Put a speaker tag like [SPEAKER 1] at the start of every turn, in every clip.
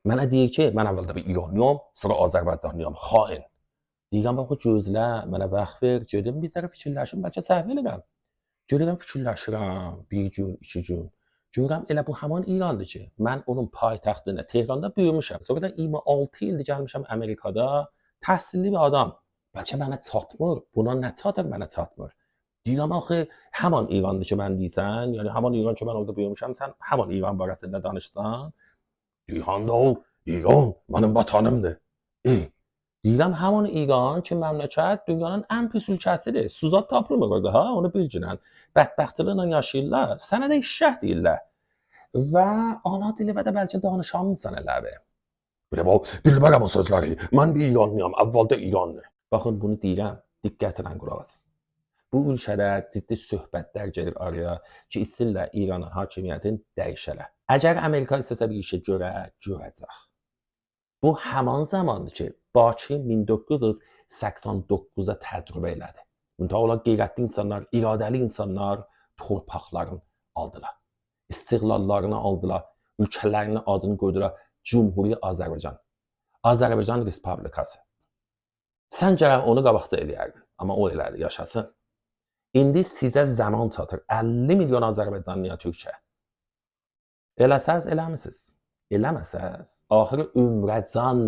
[SPEAKER 1] Mənə deyir ki, mən əvvəldə bir İranlıyam, sonra Azərbaycanlıyam, xain. Deyirəm, bax gözlə, mənə vaxt ver, gedim bir zərə fikirləşim, bəlkə səhv eləyirəm. Görürəm fikirləşirəm, bir gün, iki gün. Görürəm elə bu həmin İrandır ki, mən onun paytaxtında, Tehranda böyümüşəm. Sonra da 26 ildir gəlmişəm Amerikada, təhsilli bir adam. Bəlkə mənə çatmır, buna nə çatır, mənə çatmır. Deyirəm axı, həmin İrandır ki, mən deyirsən, yəni həmin İran ki, mən orada böyümüşəm, sən həmin İran barəsində danışsan. Deyirəm də o, İran mənim vatanımdır. E, deyirəm həmin İran ki, məmləkət dünyanın ən pis ölkəsidir. Suzat tapılmır orada ha, onu bilginən. Bədbəxtçiliklə yaşayırlar, sənə də eşşək deyirlər. Və ana dili və də bəlkə danışamısan elə bir. Belə bax, bilmərəm o sözləri. Mən bir İranlıyam, əvvəldə İranlı. Baxın bunu deyirəm, diqqətlə qulaq asın. Bu ölkədə ciddi söhbətlər gedir araya ki, istəyirlər İranın hakimiyyətini dəyişələr. Əgər Amerika istəsə bir işə görə, görəcək. Bu həmin zamandır ki, Bakı 1989-a təcrübə elədi. Müntəha onlar qeyrətli insanlar, iradəli insanlar torpaqlarını aldılar. İstiqlallarını aldılar, ölkələrinin adını qoydular Cumhuri Azərbaycan. Azərbaycan Respublikası. Sən gərək onu qabaqca eləyərdin, amma o elədi, yaşasın. İndi sizə zaman çatır. 50 milyon Azərbaycanlıya Türkiyə. Eləsəz eləmisiniz. Eləməsəz, axırı ömrəcan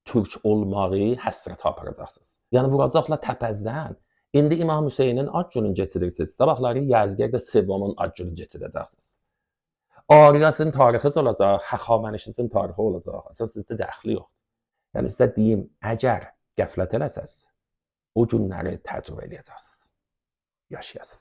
[SPEAKER 1] türk olmağı həsrətə aparacaqsınız. Yəni vuracaqlar təpəzdən. İndi İmam Hüseynin ad gününü keçirirsiniz. Sabahları Yəzgərdə Sevamın ad gününü keçirəcəksiniz. Arya sizin tarixiniz olacaq, Həxamənişi tarixi olacaq. Əsas sizdə dəxli yoxdur. Yəni sizə deyim, əgər qəflət eləsəz, o günləri təcrübə eləyəcəksiniz. Yaşayasınız.